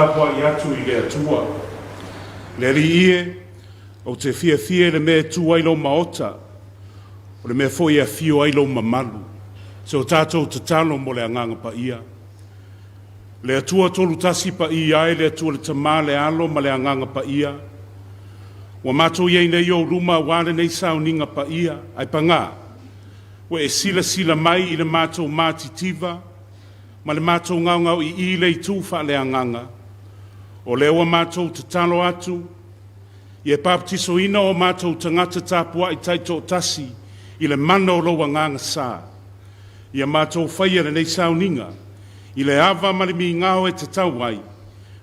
tapuai atu i le Atua. Le Alii e, ou te fiafia i le mea e tu ai lou maota, o le mea foi e afio ai lou mamalu. Se o tatou tatalo mo le agaga paia. Le Atua Tolutasi Paia e le Atua le Tama, le Alo ma le Agaga Paia, ua matou i ai nei i ou luma aua lenei sauniga paia, ae pagā, ua e silasila mai i le matou matitiva ma le matou gaogaoi'i i le itu faaleagaga. O lea ua matou tatalo atu, ia e papatisoina o matou tagata tapuai taitoatasi i le mana o lou agaga sa. Ia matou faia lenei sauniga i le ava ma le migao e tatau ai,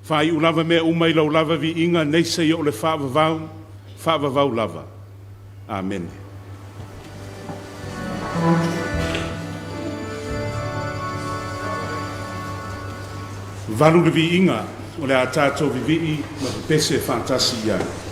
faaiu lava mea uma i lau lava viiga nei seia o le faavavau, faavavau lava. Amene. Valu le viiga o le a tatou vivii ma pepese faatasi i ai.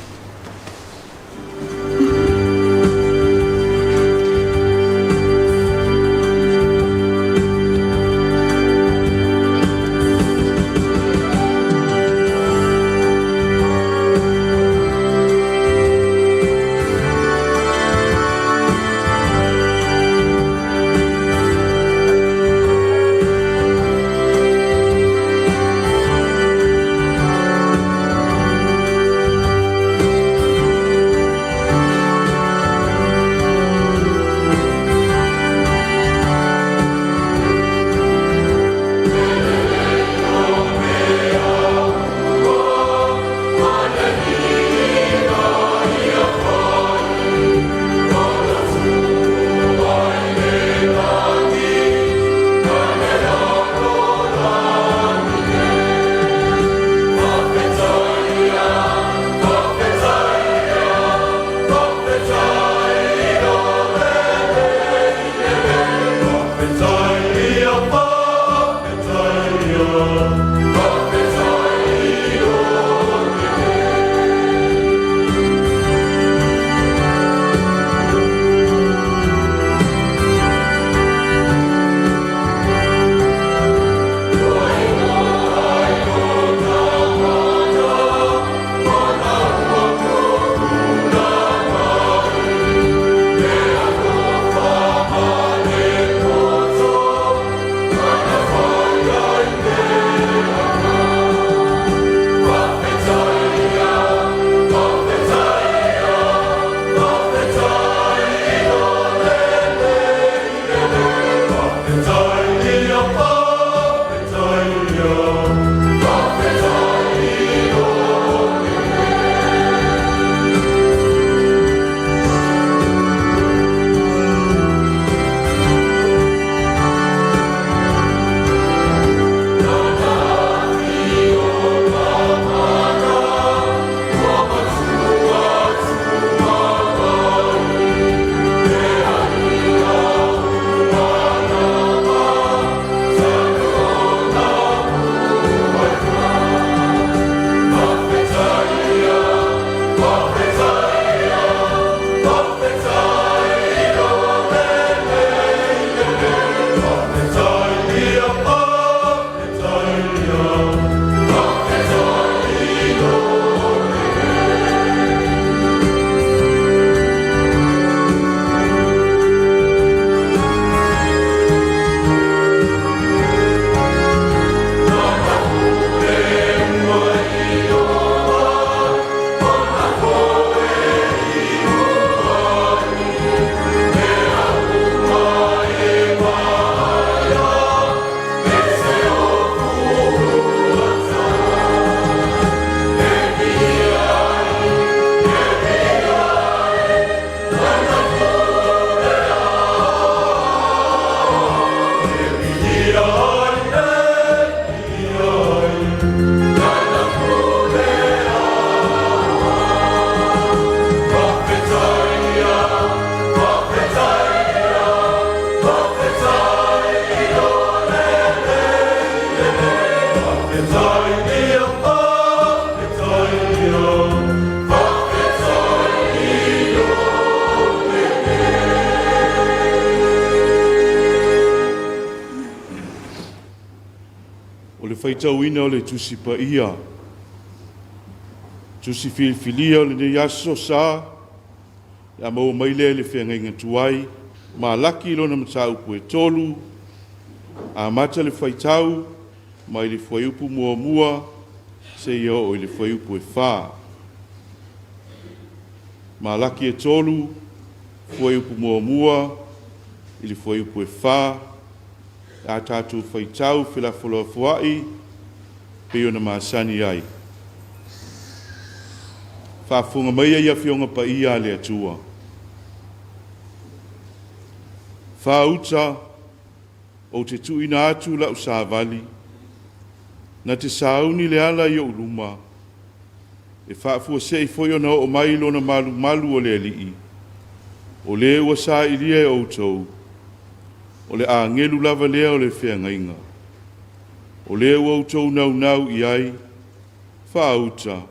Faitauina o le Tusi Paia, Tusi filifilia o lenei aso sa, le a maua mai lea i le feagaiga tuai, Malaki lona mataupu e 3, amata le faitau mai le fuaiupu 1 seia oo i le fuaiupu e 4. Malaki e 3, fuaiupu 1 i le fuaiupu e 4, a tatou faitau felafolafoai pei ona masani ai. Faafofoga maia i Afioga Paia a le Atua. Faauta, ou te tuuina atu lau savali, na te sauni le ala i ou luma, e faafuasei foi ona oo mai lona malumalu o le Alii, o le ua sailia e outou, o le agelu lava lea o le feagaiga. O le ua outou naunau i ai, faauta,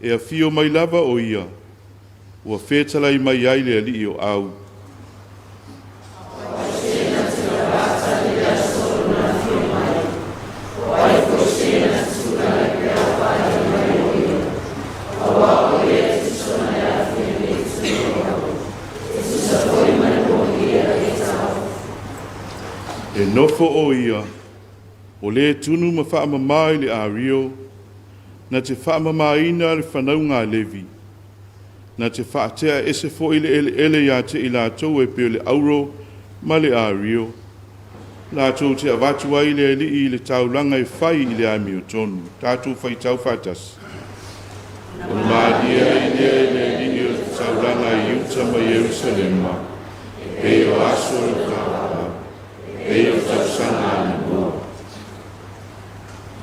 e afio mai lava o ia, ua fetalai mai ai le Alii o Au. E nofo o ia, o le tunu ma faamama i le ario, na te faamamaina le fanauga a Levi, na te faatea ese foi le eleele ia te i latou e pei o le auro ma le ario, latou te avatu ai le Alii i le taulaga e fai i le amiotonu. Tatou faitau faatasi. Ona malie ai lea i le Alii o le taulaga i uta ma Ierusalema, e pei o aso o le taulaga, e pei o tausaga anamua.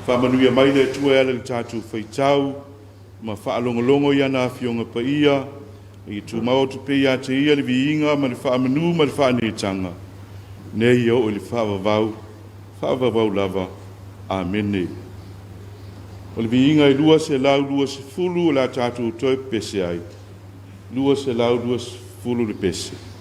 Faamanuia mai le Atua e ala i le tatou faitau ma faalogologo i ana Afioga Paia, ia tumau atu pea ia te ia le viiga ma le faamanu ma le faaneetaga, nei ia oo i le faavavau, faavavau lava. Amene. O le viiga e 220 o le a tatou toe pepese ai, 220 le pese.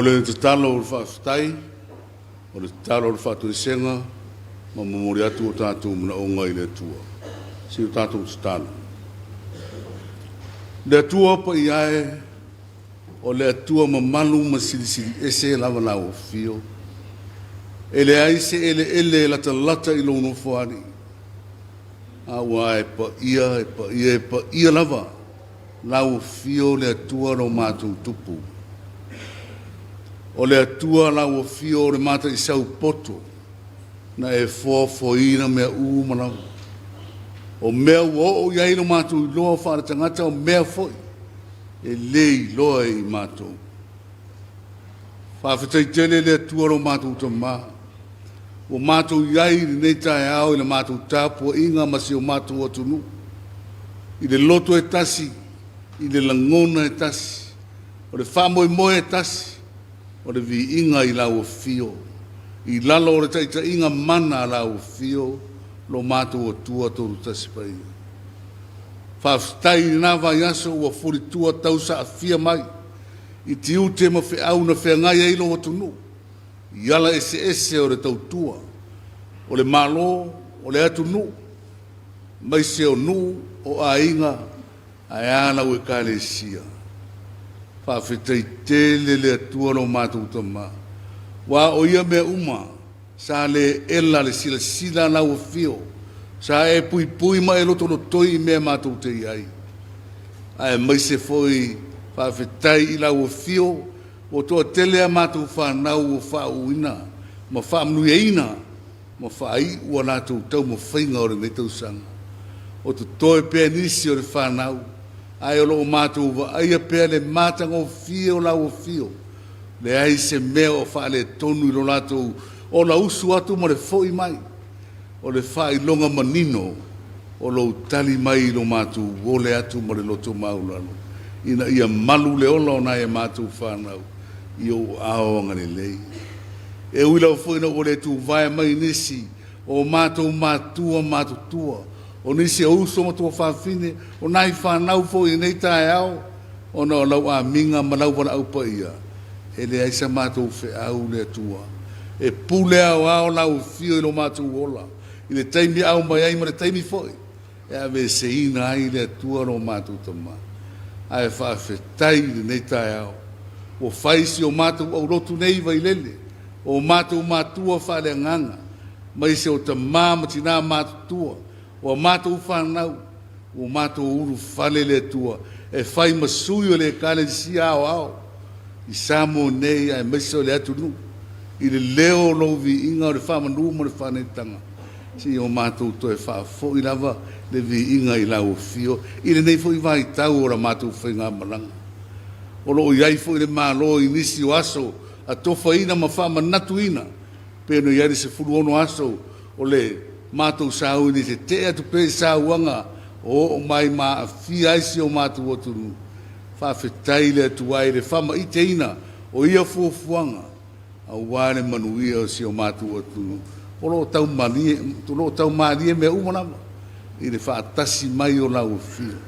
le tatalo o le faafetai, o le tatalo o le faatoesega, ma momoli atu o tatou manaoga i le Atua. Se i o tatou tatalo. Le Atua paia e, o le Atua mamalu ma silisili ese lava lau afio. E leai se eleele e latalata i lou nofoalii, a ua e paia, e paia, e paia lava lau afio le Atua lo matou tupu. O le Atua lau afio o le mataisau poto, na e foafoaina mea uma lava. O mea ua oo i ai lo matou iloa faaletagata, o mea foi e le iloa e i matou. Faafetai tele le Atua lo matou Tamā, ua matou i ai i lenei taeao i le matou tapuaiga ma si o matou atunuu, i le loto e tasi, i le lagona e tasi, o le faamoemoe e tasi, o le viiga i lau afio, i lalo o le taitaiga mana a lau afio, lo matou Atua Tolutasi Paia. Faafetai i lena vaiaso ua fulitua tausaafia mai i tiute ma feau na feagai ai lou atunuu i ala eseese o le tautua, o le Malo, o le atunuu, aemaise o nuu, o aiga, ae a lau Ekalesia. Faafetai tele le Atua lo matou Tamā, aua o ia mea uma sa le ela le silasila a lau afio, sa e puipui ma e lotolotoi i mea matou te i ai. Aemaise foi faafetai i lau afio ua toatele a matou fanau ua faauuina ma faamanuiaina ma faaiu a latou taumafaiga o lenei tausaga. O totoe pea nisi o le fanau, ae o lo o matou vaaia pea le matagofie o lau afio, leai se mea o faaletonu i lo latou ola usu atu ma le foi mai, o le faailoga manino o lou tali mai i lo matou ole atu ma le loto maualalo, ina ia malu le ola o nai a matou fanau i ou aao agalelei. E ui lava foi ina ua le tuvae mai nisi o matou matua matutua, o nisi o uso ma tuafafine, o nai fanau foi i lenei taeao, ona o lau amiga ma lau valaau paia, e leai sa matou feau le Atua. E pule aoao lau afio i lo matou ola, i le taimi e au mai ai ma le taimi foi e aveeseina ai le Atua lo matou Tama. Ae faafetai i lenei taeao, ua fai si o matou aulotu nei i Vailele, o matou matua faaleagaga, aemaise o tamā ma tinā matutua, o a matou fanau, ua matou ulufale le Atua e fai ma sui o le Ekalesia Aoao i Samoa nei aemaise o le atunuu, i le leo o lou viiga o le faamanu ma le faaneetaga, seia o matou toe faafoi lava le viiga i lau afio i lenei foi vaitau o la matou faigamalaga. O lo o i ai foi le Malo i nisi o aso atofaina ma faamanatuina, pei ona i ai le 16 aso o le matou sauni e tetee atu pea i sauaga o oo mai ma aafia ai si o matou atunuu. Faafetai i le Atua i le faamaiteina o ia fuafuaga aua le manuia o si o matou atunuu. O lo o taumalie, o lo o taumalie mea uma lava i le faatasi mai o lau afio.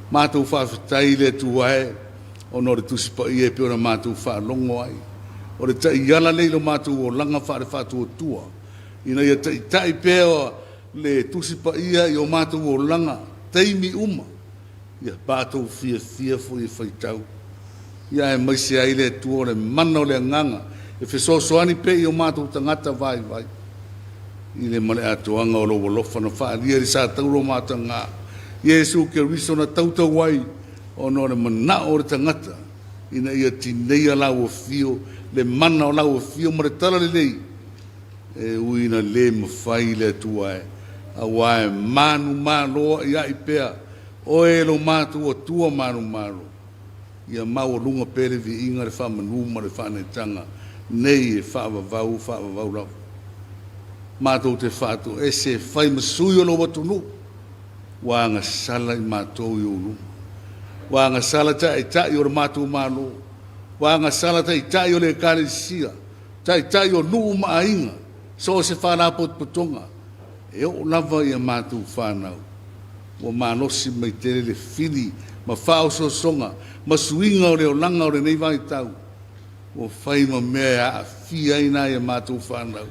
Matou faafetai i le Atua e ona o le Tusi Paia e pei ona matou faalogo ai. O le taiala lea i lo matou olaga faale-faatuatua, ina ia taitai pea le Tusi Paia i o matou olaga taimi uma, ia matou fiafia foi e faitau, ia aemaise ai le Atua o le mana o le Agaga e fesoasoani pea i o matou tagata vaivai i le ma le atoaga o lou alofa na faaalia i le satauro mataga Iesu Keriso na tautau ai ona o le manao o le tagata ina ia tineia lau afio, le mana o lau afio ma le talalelei e ui ina le mafai le Atua e, aua e manumalo a'ia'i pea oe e lo matou Atua manumalo, ia maualuga pea le viiga, le faamanu ma le faaneetaga nei e faavavau faavavau lava. Matou te faatoese e fai ma sui o lou atunuu, ua agasala i matou i ou luma. Ua agasala taitai o le matou Malo, ua agasala taitai o le Ekalesia, taitai o nuu ma aiga, so o se faalapotopotoga, e oo lava i a matou fanau. Ua malosi mai tele le fili ma faaosoosoga ma suiga o le olaga o lenei vaitau. ua fai ma mea e aafia ai nai a matou fanau,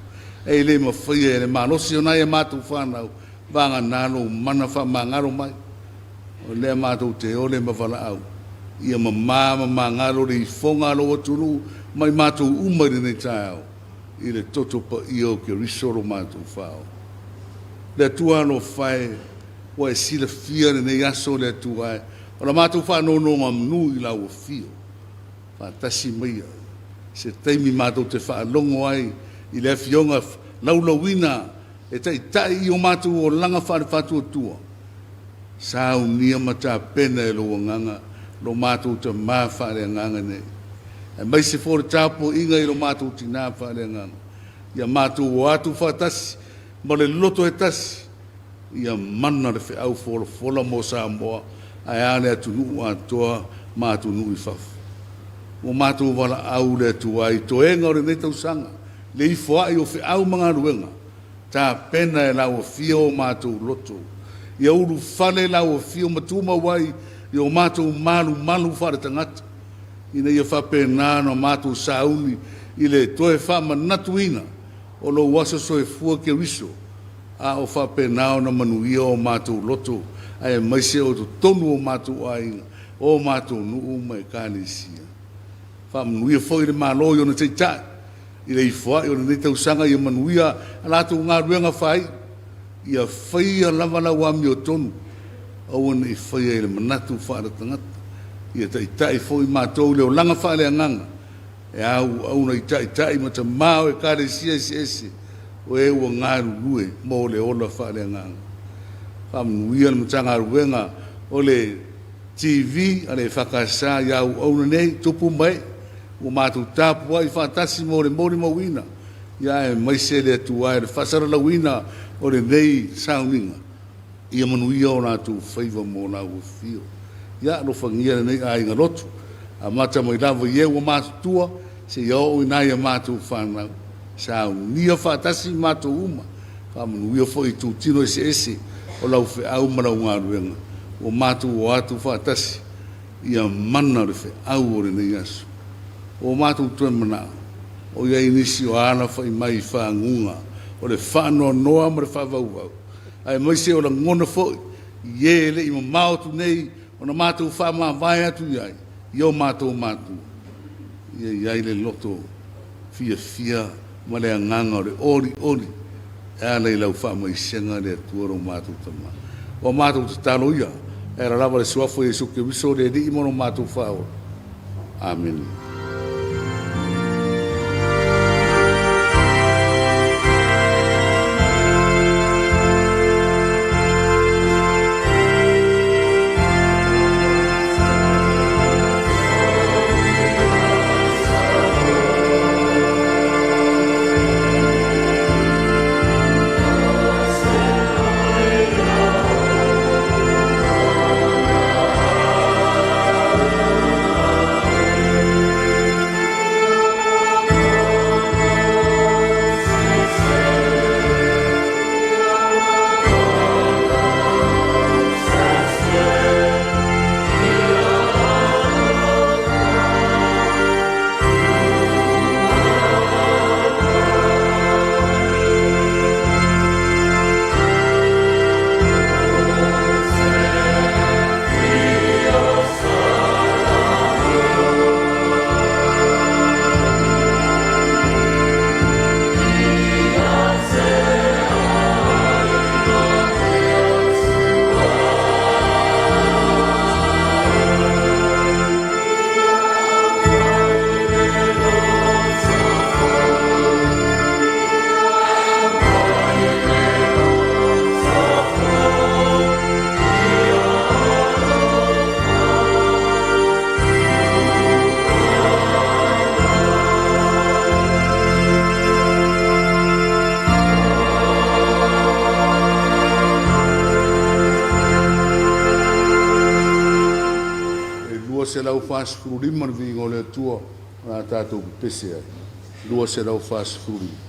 e le mafaia e le malosi o nai a matou fanau, vagana lou mana faamagalo mai. O lea matou te ole ma valaau, ia mamā ma magalo le ifoga a lou atunuu ma i matou uma i lenei taeao, i le toto paia o Keriso lo matou Faaola. Le Atua alofa e, ua e silafia lenei aso le Atua e, o la matou faanonogamanu i lau afio, faatasi maia se taimi matou te faalogo ai i le afioga laulauina e taitai i o matou olaga faale-faatuatua, saunia ma tapena e lou Agaga lo matou tamā faaleagaga nei, aemaise foi o le tapuaiga i lo matou tinā faaleagaga, ia matou o atu faatasi ma le loto e tasi, ia mana le feau folafola mo Samoa, ae a le atunuu atoa ma atunuu i fafo. Ua matou valaau le Atua i toega o lenei tausaga, le ifoai o feau ma galuega, tapena e lau afio o matou loto, ia ulufale lau afio ma tumau ai i o matou malumalu faaletagata, ina ia faapena ona matou sauni i le toe faamanatuina o lou aso soifua Keriso, a o faapena ona manuia o matou loto, aemaise o totonu o matou aiga, o matou nuu ma ekalesia. Faamanuia foi le Malo i ona taitai i le ifoai o lenei tausaga, ia manuia a latou galuega fai, ia faia lava lau amiotonu, aua ne i faia i le manatu faaletagata. Ia taitai foi matou i le olaga faaleagaga, e auauna i taitai ma tamā o ekalesia eseese, o e ua galulue mo le ola faaleagaga. Faamanuia le Matagaluega o le TV a le EFKS i auauna nei, tupu ma ee, ua matou tapuai faatasi mo le molimauina, ia aemaise le Atua i le faasalalauina o lenei sauniga, ia manuia o latou faiva mo lau afio. Ia alofagia lenei aiga lotu, amata mai lava i e ua matutua, seia oo i nai a matou fanau, saunia faatasi matou uma, faamanuia foi i itutino eseese o lau feau ma lau galuega, ua matou o atu faatasi, ia mana le feau o lenei aso. Ua matou toe manao, o i ai nisi o alafai mai i faguga o le faanoanoa ma le faavauvau, aemaise o lagona foi i e e le i mamao atu nei ona matou faamavae atu i ai i o matou matua, ia i ai le loto fiafia ma le agaga o le olioli e ala i lau faamaisega le Atua lo matou Tama. Ua matou tatalo ia, e ala lava i le Suafa o Iesu Keriso le Alii ma lo matou Faaola. Amene. E 245 le viiga o le Atua o le a tatou pepese ai. 245.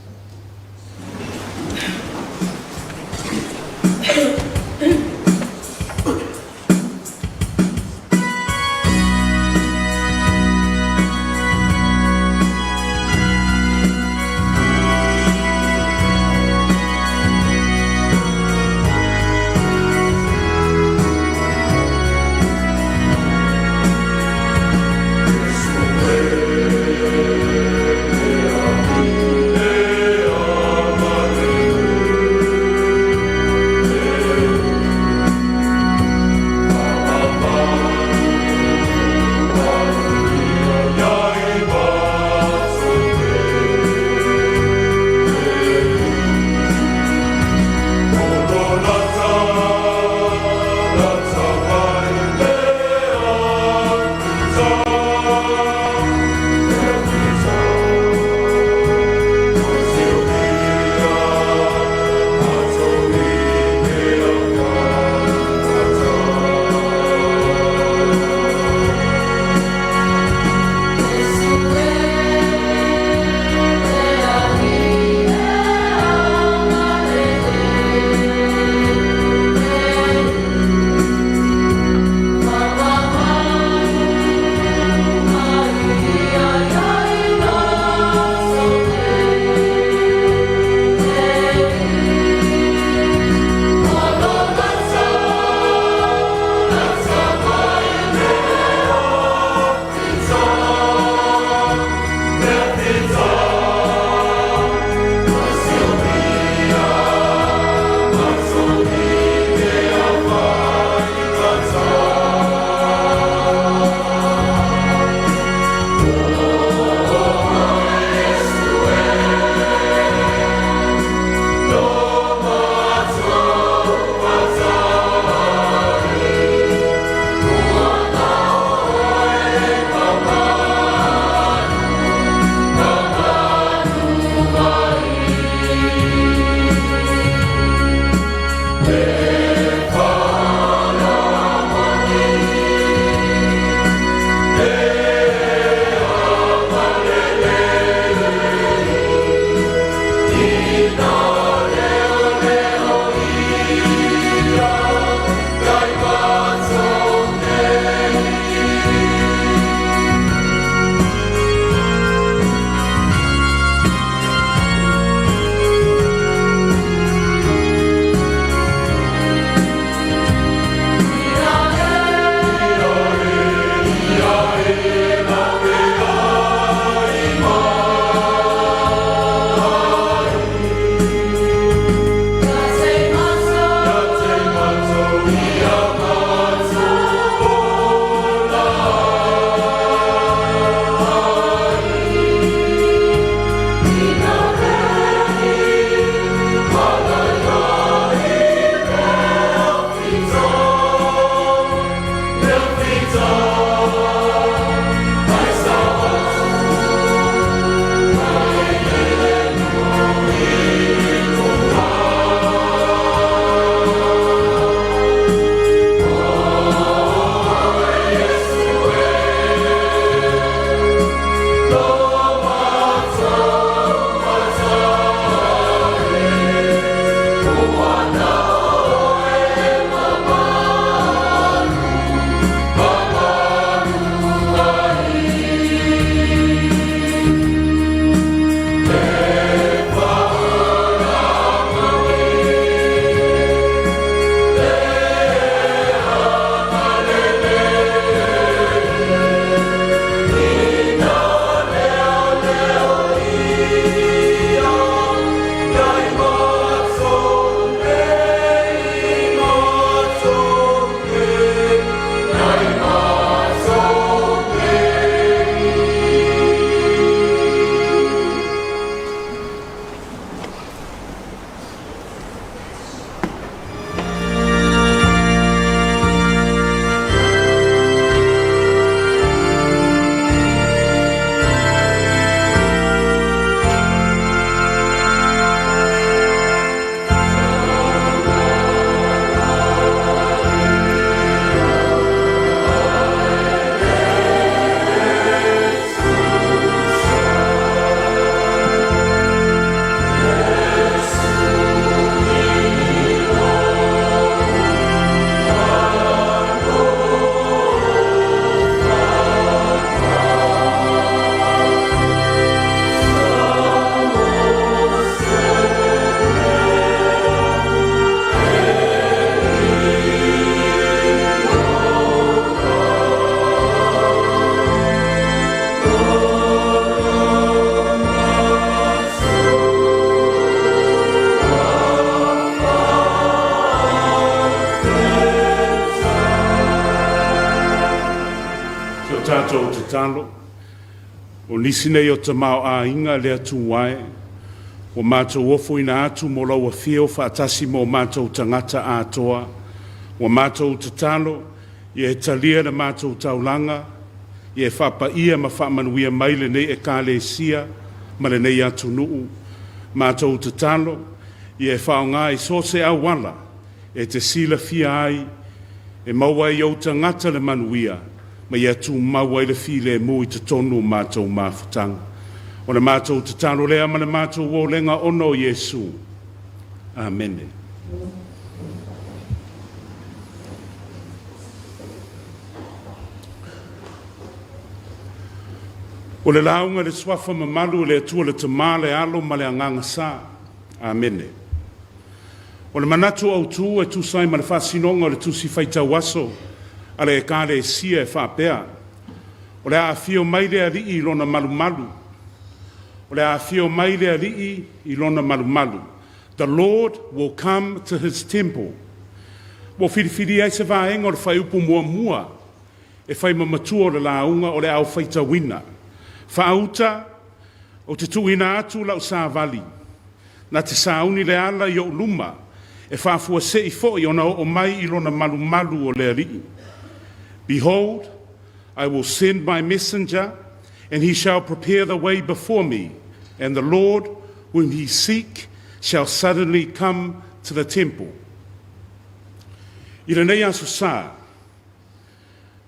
Matou tatalo, o nisi nei o tamaoaiga le Atua e, ua matou ofoina atu mo lau afio faatasi ma o matou tagata atoa. Ua matou tatalo, ia e talia le matou taulaga, ia e faapaia ma faamanuia mai lenei Ekalesia ma lenei atunuu. Matou tatalo, ia e faaaoga i so o se auala e te silafia ai, e maua ai i ou tagata le manuia, ma ia tumau ai le filemu i totonu o matou mafutaga. O le matou tatalo lea ma le matou olega ona o Iesu. Amene. O le lauga i le suafa mamalu o le Atua le Tama, le Alo ma le Agaga Sa. Amene. O le manatu autu e tusa ai ma le faasinoga o le Tusi Faitau Aso a le Ekalesia e faapea, O le a afio mai le Alii i lona malumalu. O le a afio mai le Alii i lona malumalu. The Lord will come to his temple. Ua filifilia ai se vaega o le fuaiupu muamua e fai ma matua o le lauga o le au faitauina. Faauta, ou te tuuina atu lau savali, na te sauni le ala i ou luma, e faafuasei foi ona oo mai i lona malumalu o le Alii. Behold, I will send my messenger, and he shall prepare the way before me, and the Lord whom he seek shall suddenly come to the temple. I lenei aso sa,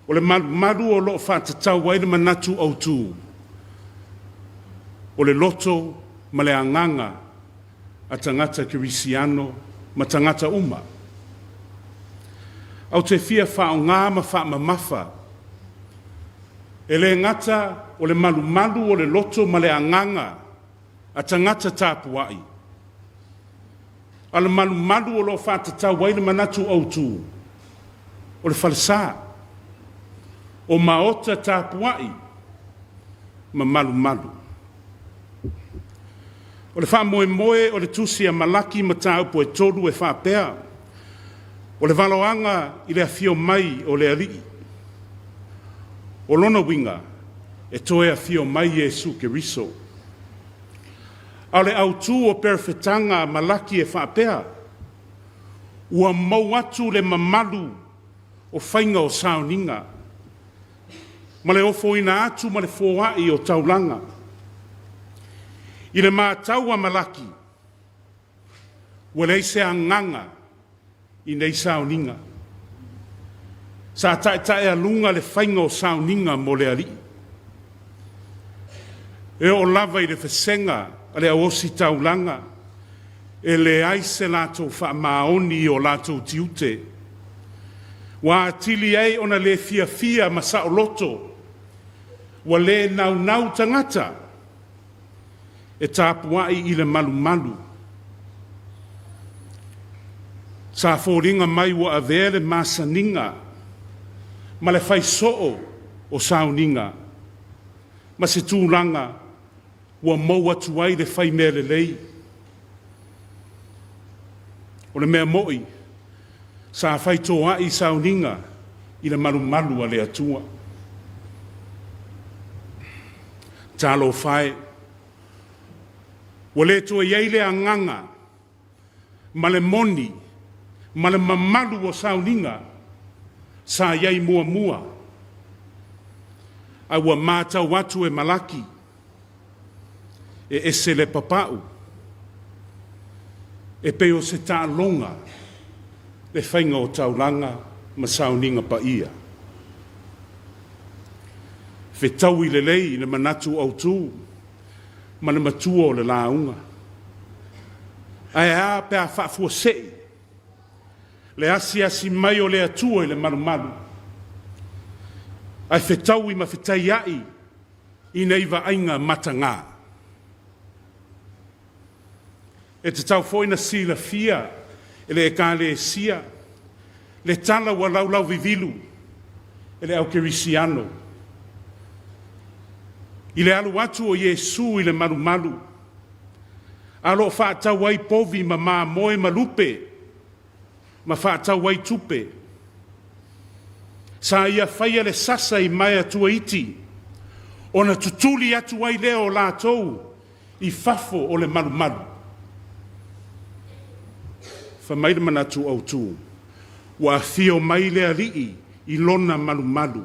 o le malumalu o lo o faatatau ai le manatu autu, o le loto ma le agaga a tagata kerisiano ma tagata uma. Ou te fia faaaoga ma faamamafa, e le gata o le malumalu o le loto ma le agaga a tagata tapuai, a o le malumalu o lo o faatatau ai le manatu autu, o le falesa, o maota tapuai ma malumalu. O le faamoemoe o le tusi a Malaki mataupu e 3 e faapea, o le valoaga i le afio mai o le Alii. O lona uiga, e toe afio mai Iesu Keriso. A o le autu o perofetaga a Malaki e faapea, ua mou atu le mamalu o faiga o sauniga, ma le ofoina atu ma le foai o taulaga. I le matau a Malaki, ua leai se agaga i nei sauniga. Sa taetaealuga le faiga o sauniga mo le Alii. E oo lava i le vasega a le auositaulaga, e leai se latou faamaoni i o latou tiute. Ua atili ai ona le fiafia ma saoloto, ua le naunau tagata e tapuai i le malumalu. Sa foliga mai ua avea le masaniga ma le faisoo o sauniga ma se tulaga ua mou atu ai le fai mea lelei. O le mea mo'i, sa faitoai sauniga i le malumalu a le Atua. Talofa e, ua le toe i ai le agaga ma le moni ma le mamalu o sauniga sa i ai muamua, a ua matau atu e Malaki, e ese le papau, e pei o se taaloga le faiga o taulaga ma sauniga paia. Fetaui lelei le manatu autu ma le matua o le lauga. Ae a pe a faafuasei le asiasi mai o le Atua i le malumalu, ae fetaui ma fetaiai i nei vaaiga mataga. E tatau foi na silafia e le Ekalesia le tala ua laulauvivilu e le au kerisiano i le alu atu o Iesu i le malumalu, a o lo o faatau ai povi ma mamoe ma lupe ma faatau ai tupe. Sa ia faia le sasa i maea tuaiti, ona tutuli atu ai lea o latou i fafo o le malumalu. Fai mai le manatu autu, ua afio mai le Alii i lona malumalu.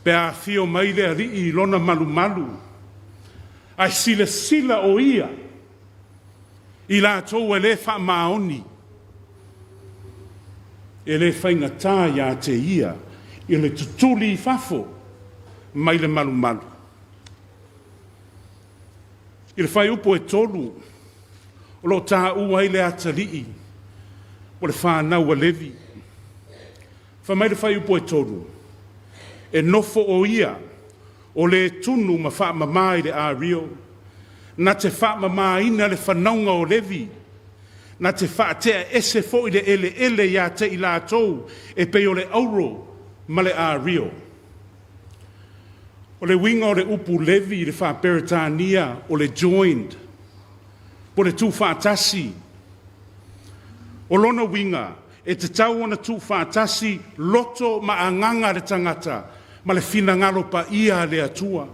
Pe a afio mai le Alii i lona malumalu, ae silasila o ia i latou e le faamaoni, e le faigata ia te ia i le tutuli i fafo mai le malumalu. I le fuaiupu e 3, o lo o taua ai le atalii o le fanau a Levi. Fai mai le fuaiupu e 3, e nofo o ia o le tunu ma faamama i le ario, na te faamamaina le fanauga o Levi, na te faatea ese foi le eleele ia te i latou e pei o le auro ma le ario. O le uiga o le upu Levi i le faa-Peretania o le joined, po o le tuufaatasi. O lona uiga, e tatau ona tuufaatasi loto ma agaga le tagata ma le finagalo paia a le Atua.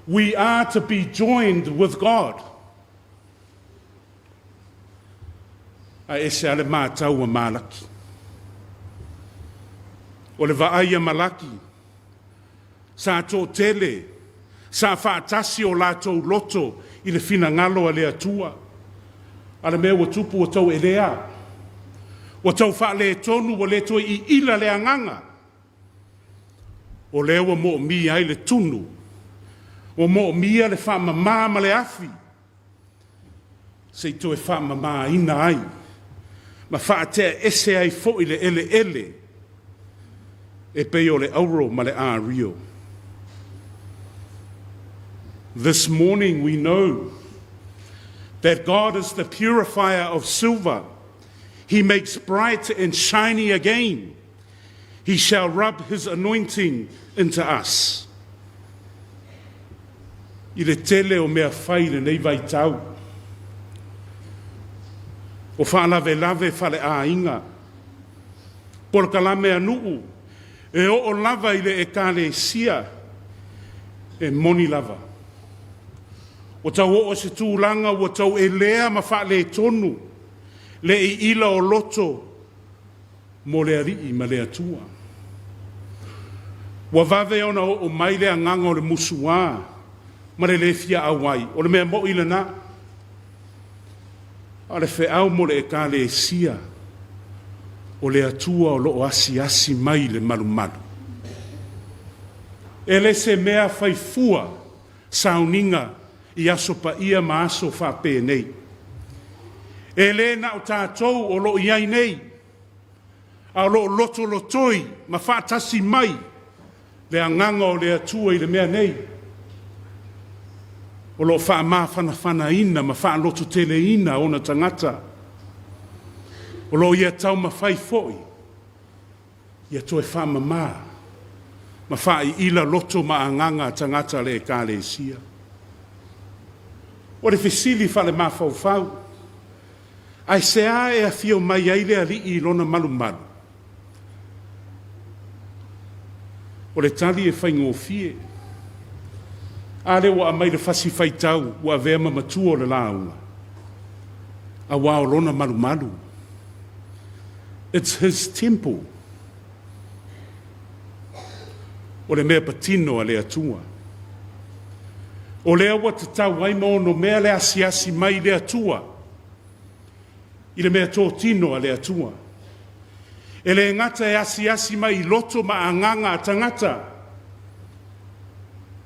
We are to be joined with God. Ae ese lava le matau a Malaki. O le vaai a Malaki, sa toatele, sa faatasi o latou loto i le finagalo a le Atua. A o le mea ua tupu ua tauelea, ua tau faaletonu, ua le toe iila le agaga. O lea ua moomia ai le tunu, ua moomia le faamama ma le afi, se i toe faamamaina ai ma faatea ese ai foi le eleele e pei o le auro ma le ario. This morning we know that God is the purifier of silver. He makes bright and shiny again. He shall rub his anointing into us. I le tele o mea fai i lenei vaitau, o faalavelave faaleaiga, polokalame a nuu, e oo lava i le ekalesia, e moni lava. Ua tau oo i se tulaga ua tauelea ma faaletonu le iila o loto mo le Alii ma le Atua. Ua vave ona oo mai le agaga o le musuā ma le le fia auai. O le mea moi lena. A o le feau mo le ekalesia, o le Atua o lo o asiasi mai i le malumalu. E le se mea faifua sauniga i aso paia ma aso faapenei. E le na o tatou o lo o i ai nei, a o lo o lotolotoi ma faatasi mai le agaga o le Atua i le mea nei. O lo o faamafanafanaina ma faalototeleina ona tagata. O lo o ia taumafai foi ia toe faamama ma faaiila loto ma agaga tagata le ekalesia. O le fesili faale-mafaufau, aisea e afio mai ai le Alii i lona malumalu? O le tali e faigofie. A lea ua aumai le fasi faitau ua avea ma matua o le lauga, aua o lona malumalu. It's his temple. O le mea patino a le Atua. O lea ua tatau ai ma ono mea le asiasi mai le Atua i le mea totino a le Atua. E le gata e asiasi mai i loto ma agaga a tagata,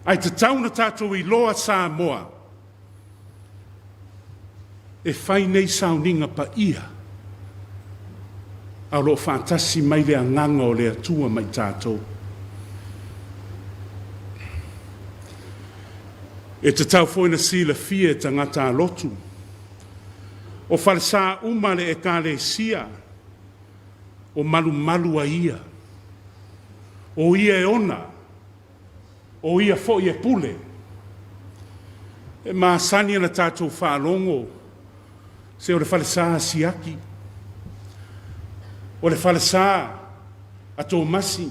ae tatau na tatou iloa Samoa e fai nei sauniga paia, a o lo o faatasi mai le agaga o le Atua mai tatou. E tatau foi na silafia e tagata alotu, o falesa uma le ekalesia, o malumalu a ia, o ia e ona, o ia foi e pule. E masani ona tatou faalogo, se o le falesa siaki. O le falesa a Tomasi,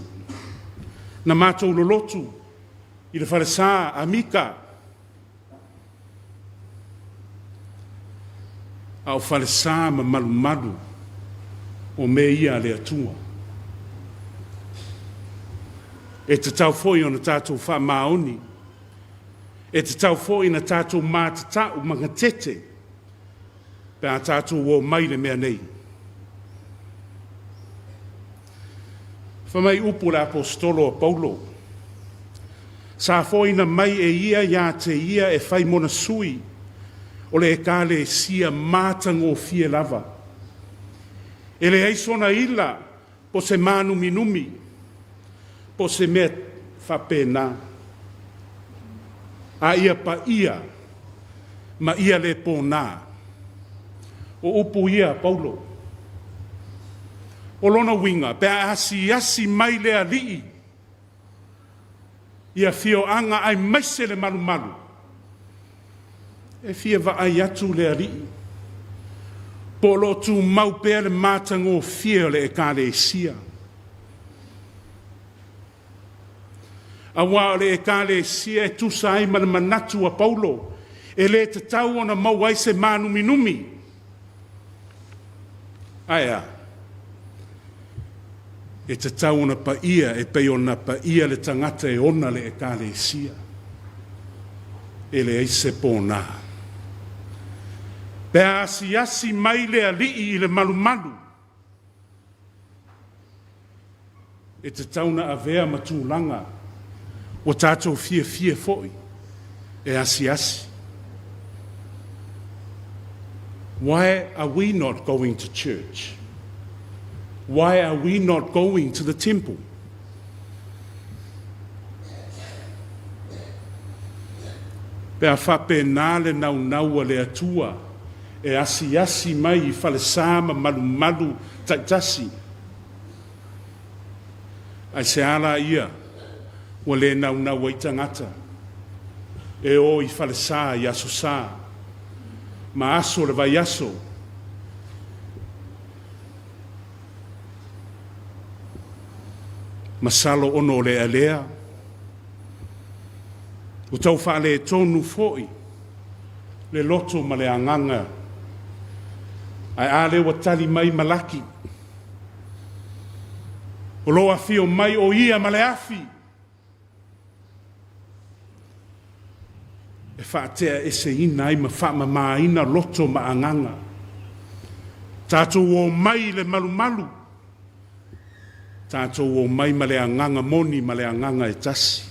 na matou lolotu i le falesa a Mika. A o falesa ma malumalu o mea ia a le Atua. E tatau foi ona tatou faamaoni. E tatau foi ona tatou matata'u ma gatete pe a tatou o mai le mea nei. Fai mai upu le Aposetolo a Paulo, sa foaiina mai e ia iā te ia e fai mona sui o le Ekalesia matagofie lava. E leai sona ila po o se mānuminumi po o se mea faapena, a ia paia ma ia le pōnā. O upu ia a Paulo. O lona uiga, pe a asiasi mai le Alii i afioaga aemaise le malumalu, e fia vaai atu le Alii po o lo o tumau pea le matagofie o le Ekalesia. Aua o le Ekalesia e tusa ai ma le manatu a Paulo, e le tatau ona maua ai se mānuminumi. Ae a? E tatau ona paia e pei ona paia le tagata e ona le Ekalesia. E leai se pōnā. Pe a asiasi mai le Alii i le malumalu, e tatau ona avea ma tulaga ua tatou fiafia foi e asiasi. Why are we not going to church? Why are we not going to the temple? Pe a faapena le naunau a le Atua e asiasi mai i falesa ma malumalu taitasi, aisea lā ia ua le naunau ai tagata e o i falesa i Aso Sa ma aso o le vaiaso? Masalo ona o le alea ua tau faaletonu foi le loto ma le agaga, ae a lea ua tali mai Malaki, o lo o afio mai o ia ma le afi e faateaeseina ai ma faamamāina loto ma agaga. Tatou o mai i le malumalu, tatou o mai ma le agaga moni ma le agaga e tasi.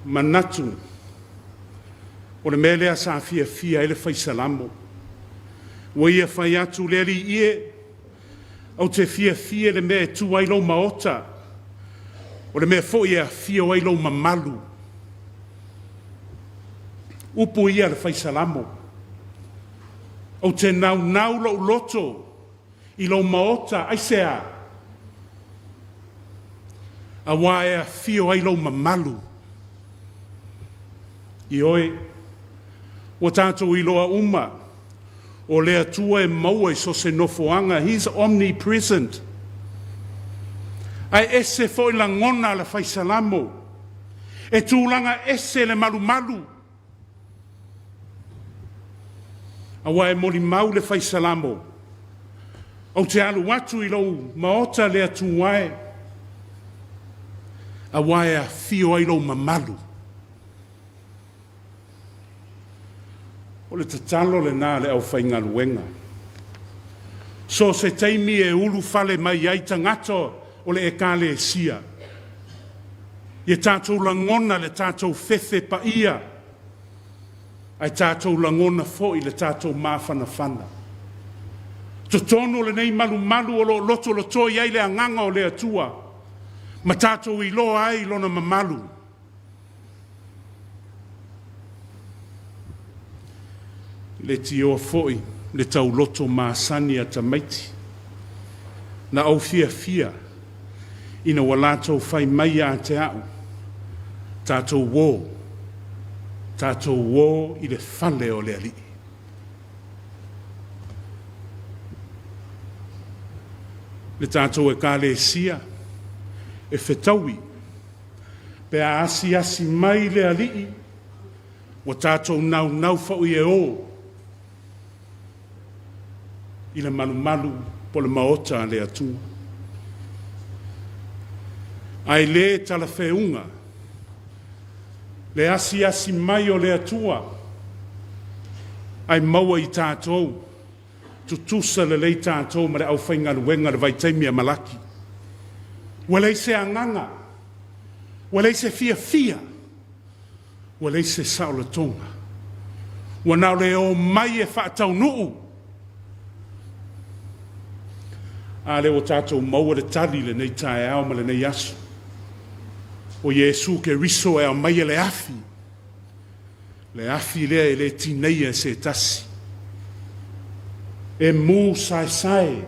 Manatu, o le mea lea sa fiafia ai le fai Salamo. Ua ia fai atu le Alii e, ou te fiafia i le mea e tu ai lou maota, o le mea foi e afio ai lou mamalu. Upu ia le fai Salamo. Ou te naunau lou loto i lou maota, aisea? Aua e afio ai lou mamalu. Ioe, ua tatou iloa uma, o le Atua e maua i so o se nofoaga, He is omnipresent. Ae ese foi lagona a le fai Salamo, e tulaga ese le malumalu. Aua e molimau le fai Salamo, ou te alu atu i lou maota le Atua e, aua e afio ai lou mamalu. O le tatalo lenā a le aufaigaluega. So o se taimi e ulufale mai ai tagata o le Ekalesia, ia tatou lagona le tatou fefe paia, ae tatou lagona foi le tatou mafanafana. Totonu o lenei malumalu o lo o lotolotoi ai le agaga o le Atua, ma tatou iloa ai lona mamalu. Leitioa foi le tauloto masani a tamaiti. Na ou fiafia ina ua latou fai mai ia te au, tatou o, tatou o i le fale o le Alii. Le tatou Ekalesia e fetaui pe a asiasi mai le Alii, ua tatou naunau foi e o i le malumalu po o le maota a le Atua. Ae le talafeuga le asiasi mai o le Atua ae maua i tatou tutusa lelei tatou ma le aufaigaluega i le vaitaimi a Malaki. Ua leai se agaga, ua leai se fiafia, ua leai se saolotoga. Ua na o le omai e faataunuu. A lea ua tatou maua le tali i lenei taeao ma lenei aso. O Iesu Keriso e aumaia le afi, le afi lea e le tineia e se tasi. E mu saesae.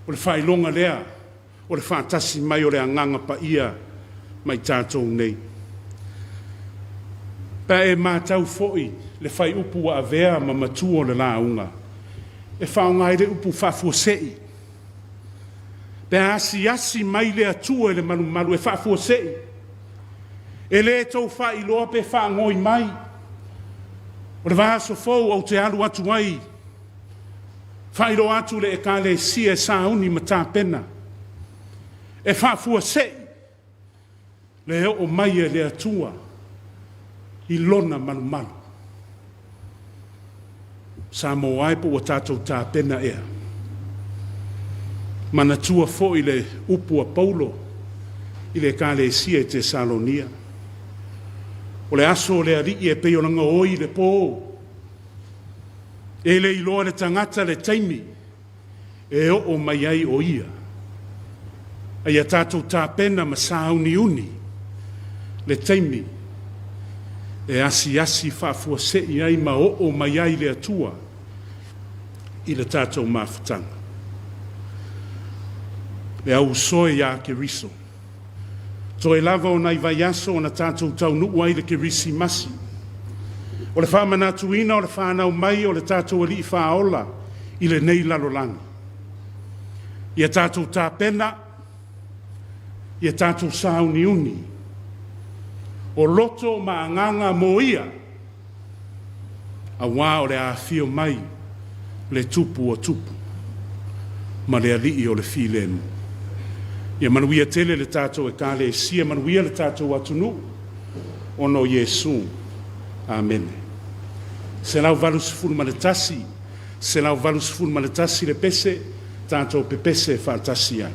O le faailoga lea o le faatasi mai o le Agaga Paia ma i tatou nei. Pe a e matau foi le fuaiupu ua avea ma matua o le lauga, e faaaoga ai le upu faafuasei. Pe a asiasi mai le Atua i le malumalu e faafuasei, e le tou faailoa pe faanoi mai. O le vaiaso fou ou te alu atu ai, faailoa atu i le Ekalesia e sauni ma tapena, e faafuasei le oo mai e le Atua i Lona malumalu. Samoa e po ua tatou tapena ea? Manatua foi le upu a Paulo i le Ekalesia i Tesalonia, o le aso o le Alii e pei ona gaoi i le po, e le iloa e le tagata le taimi e oo mai ai o ia. A ia tatou tapena ma sauniuni le taimi e asiasi faafuasei ai ma oo mai ai le Atua i le tatou mafutaga. Le au usoe ia Keriso. Toe lava o nai vaiaso ona tatou taunuu ai i le Kerisimasi. O le faamanatuina o le fanau mai o le tatou Alii Faaola i lenei lalolagi. Ia tatou tapena, ia tatou sauniuni, o loto ma agaga mo ia, aua o le a afio mai le Tupu o Tupu ma le Alii o le Filemu. Ia manuia tele le tatou Ekalesia, manuia le tatou atunuu, ona o Iesu. Amene. 181, 181 le pese, tatou pepese faatasi ai.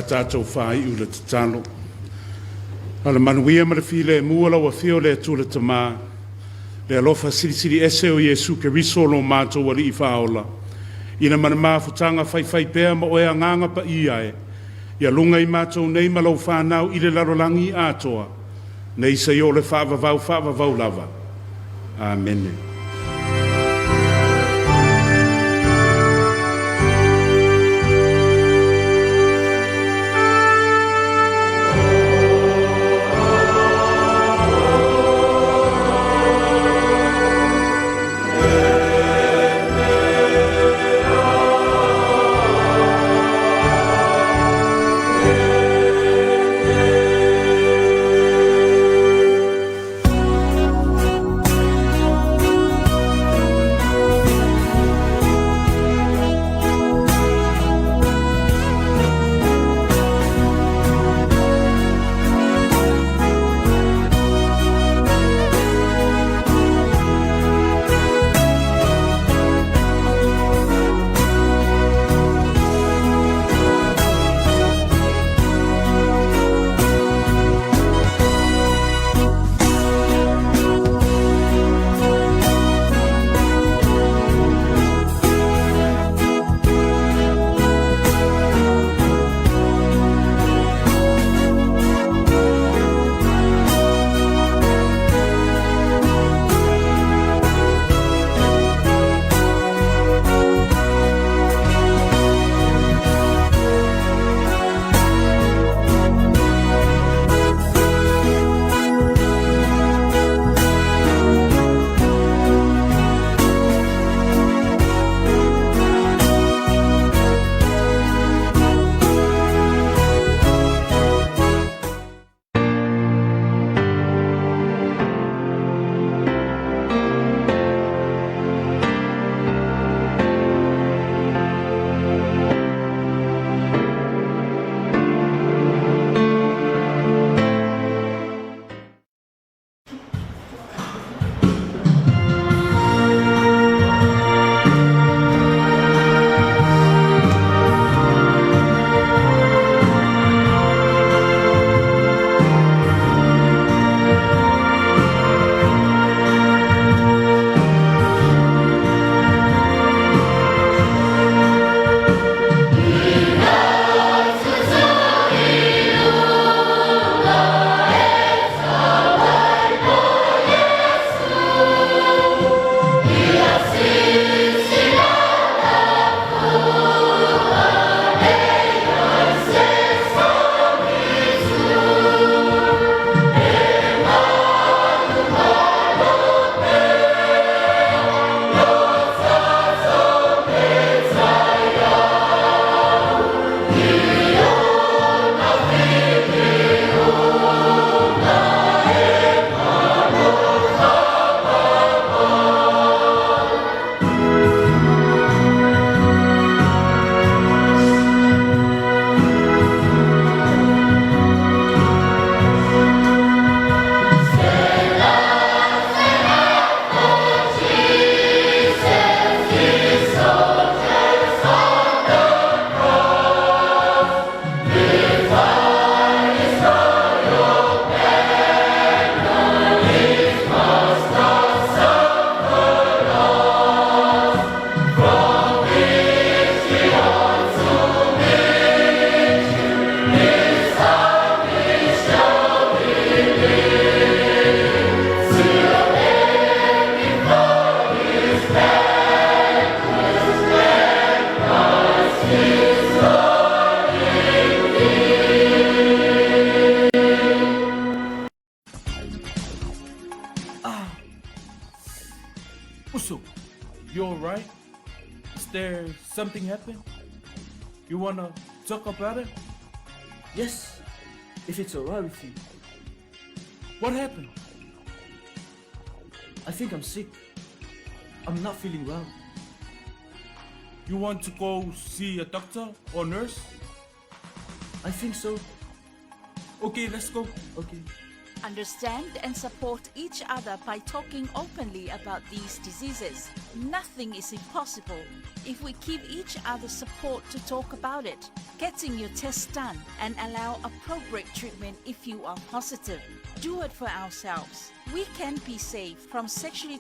tatou faaiu i le tatalo. A o le manuia ma le filemu o lau Afio le Atua le Tama, le alofa silisili ese o Iesu Keriso lo matou Alii Faaola, ina ma le mafutaga faifaipea ma oe Agaga Paia e, ia luga i matou nei ma lau fanau i le lalolagi atoa, nei seia oo i le faavavau faavavau lava. Amene. Uso, you alright? Is there something happen? You wanna talk about it? Yes, if it's alright with you. What happened? I think I'm sick. I'm not feeling well. You want to go see a doctor or nurse? I think so. Okay, let's go. Okay. Understand and support each other by talking openly about these diseases. Nothing is impossible if we give each other support to talk about it. Getting your test done and allow appropriate treatment if you are positive. Do it for ourselves. We can be safe from sexually